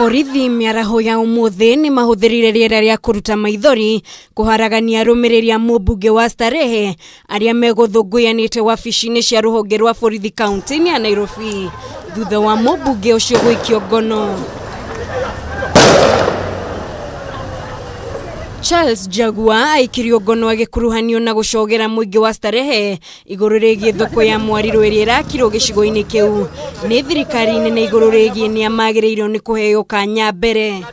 Borithi mĩaraho ya ũmũthĩ nĩ mahũthĩrire rĩera rĩa kũruta maithori kũharagania arũmĩrĩri a mũmbunge wa Starehe arĩa megũthũngũyanĩte wabici-inĩ cia rũhonge rwa borithi kaunti-inĩ ya Nairobi thutha wa mũmbunge ũcio gũikio ngono. Charles Jaguar aikirio ngono agĩkuruhanio na gũcogera mũingĩ wa Starehe igũrũ rĩgiĩ thoko ya mwarirũ ĩrĩa ĩrakirwo gĩcigo-inĩ kĩu nĩ thirikari nene igũrũ rĩgiĩ nĩa magĩrĩirwo nĩ kũheo kanya mbere.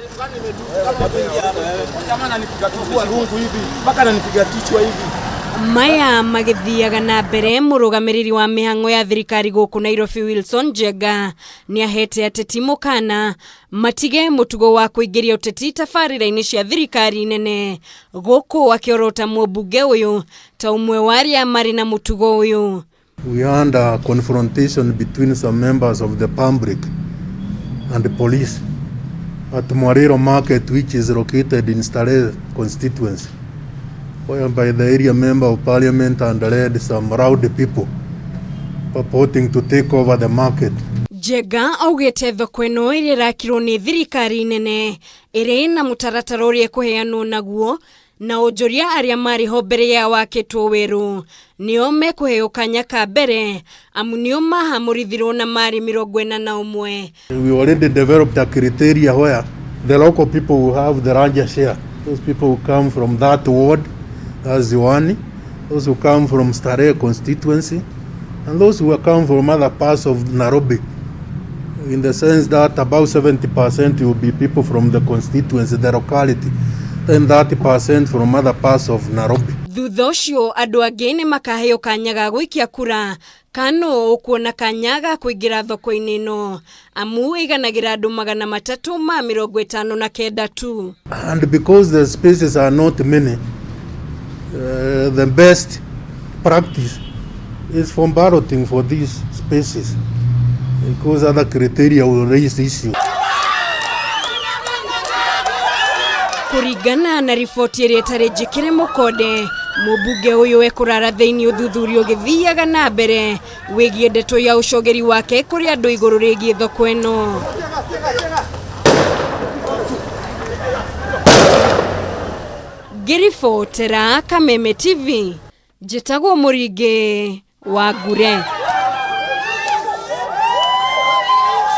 Maya magĩthiaga na mbere mũrũgamĩrĩri wa mĩhang'o ya thirikari gũkũ Nairobi Wilson Njenga nĩ ahete ateti mũkana matige mũtugo wa kũingĩria ũteti tabarĩra-inĩ cia thirikari nene gũkũ akĩorota mũmbunge ũyũ ta ũmwe wa arĩa marĩ na mũtugo ũyũ. We had a confrontation between some members of the public and the police at Mwariro Market, which is located in Starehe constituency, whereby the area member of parliament and led some rowdy people purporting to take over the market. Njenga augĩte thoko ĩno ĩrĩa ĩrakirwo nĩ thirikari nene ĩrĩ na mũtaratara ũrĩa ĩkũheanwo naguo na onjoria arĩa marĩ ho mbere ya wakĩtwo werũ nĩo mekũheo kanya ka mbere amu nĩo mahamũrithirwo na marĩ 41. We already developed a criteria where the local people will have the larger share. Those people who come from that ward, that's Ziwani, those who come from Starehe constituency, and those who come from other parts of Nairobi, in the sense that about 70% will be people from the constituency, the locality, then 30% from other parts of Nairobi. Thutha ũcio andũ angĩ nĩ makaheo kanya ga gũikia kura kano ũkuona kanya ga kũingĩra thoko-inĩ ĩno amu ĩiganagĩra andũ 359 tu. And because the spaces are not many, the best practice is for balloting for these spaces, because other criteria will raise issue. Kũringana na riboti ĩrĩa ĩtarĩ njĩkĩre mũkonde, mũmbunge ũyũ ekũrara thĩinĩ ũthuthuria ũgĩthiaga na mbere wĩgiĩ ndeto ya ũcogeri wake kũrĩ andũ igũrũ rĩgiĩ thoko ĩno. Ngĩribotera Kameme TV, njĩtagwo Mũringĩ wa Ngure.